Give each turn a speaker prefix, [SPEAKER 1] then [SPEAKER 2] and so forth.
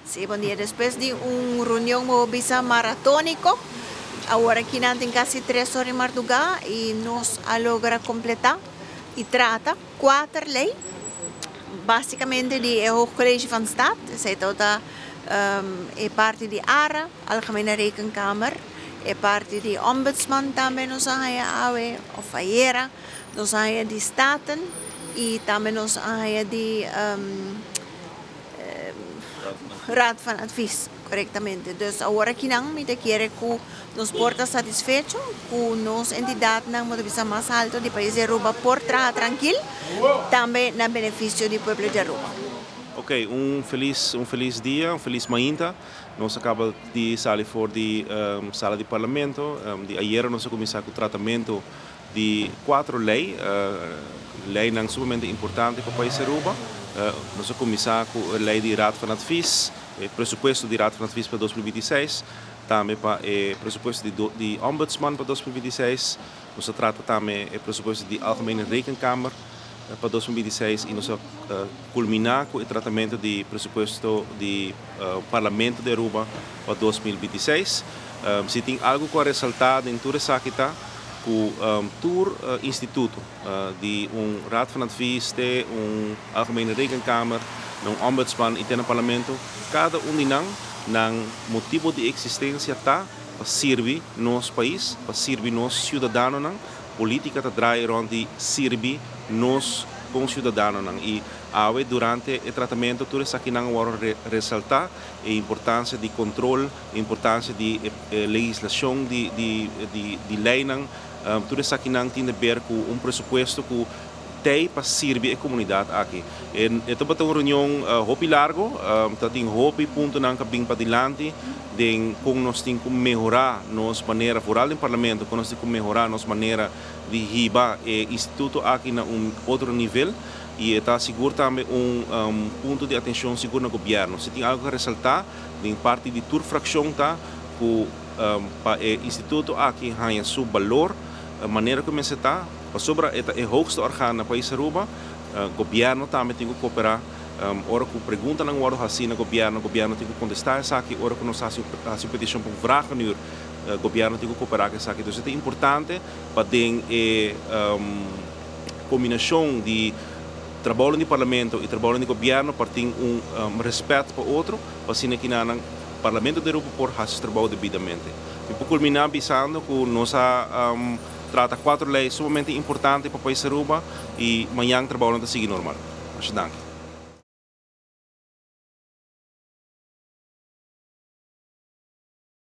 [SPEAKER 1] Si, bon dia. Despues di un reunion bisa maratóniko, awor aki nan tin kasi 3 or di mardugá i nos a logra kompletá i trata kuater lei, básikamente di e Hoog College van Staat, esei ta e parti di ARA, Algemene Rekenkamer, e parti di Ombudsman tambe nos a haya awe, of ayera, nos a haya di Staten i tambe nos a haya di Raad van Advies, korektamente. Dus awor aki nan, mi ta kere ku nos por ta satisfecho, ku nos entidatnan bisa mas altu di pais Aruba por traha trankil, tambe na benefisio di pueblo di Aruba.
[SPEAKER 2] Ok, un felis dia, un felis mainta. Nos a kaba di sali for di sala di parlamento. Di ayera nos a kuminsá ku tratamentu di kuater lei, leinan sumamente importante pa pais Aruba. Nos a kuminsá ku e lei di Raad van Advies, e presupuesto di Raad van Advies pa 2026, tambe pa e presupuesto di Ombudsman pa 2026. Nos a trata tambe e presupuesto di Algemene Rekenkamer pa 2026 i nos a kulminá ku e tratamentu di presupuesto di Parlamento di Aruba pa 2026. Si tin algu ku a resaltá den tur esaki ta ku tur instituto di un Raad van Advies, te un Algemene Rekenkamer, un Ombudsman i te na Parlamento, kada un di nan, nan motibu di eksistensia ta pa sirbi nos pais, pa sirbi nos siudadanonan. Polítika ta draai rònt di sirbi nos konsiudadanonan. I awe durante e tratamentu tur esakinan a resaltá e importansia di kontrol, e importansia di legislashon di leinan, tur esakinan tin di ber ku un presupuesto ku t'ei pa sirbi e komunidat aki. E tabata un reunion hopi largu, tin hopi puntonan ku a bin padilanti, den kon nos tin ku mehorá nos manera, vooral den parlamento, kon nos tin ku mehorá nos manera di hiba e instituto aki na un otro nivel i ta sigur tambe un punto di atenshon sigur na gobièrnu. Si tin algu ku resaltá, di parti di tur frakshon ta ku pa e instituto aki haña su balor, manera ku mester ta, pasobra e ta e hoogste orgaan na pais Aruba, gobièrnu tambe tin ku kooperá. Ora ku preguntanan wòrdu hasí na gobièrnu, gobièrnu tin ku kontestá esaki. Ora ku nos hasi un petishon pa un vragenuur, gobièrnu tin ku kooperá ku esaki. Dus ta importante pa den e kombinashon di trabou di parlamento i trabou di gobièrnu pa tin un rèspèt pa otro, pa asina ku nan parlamento di Aruba por hasi trabou debidamente. I pa kulminá bisando ku nos a trata kuater lei sumamente importante pa pais Aruba i mañan trabou ta sigui normal. Masha danki.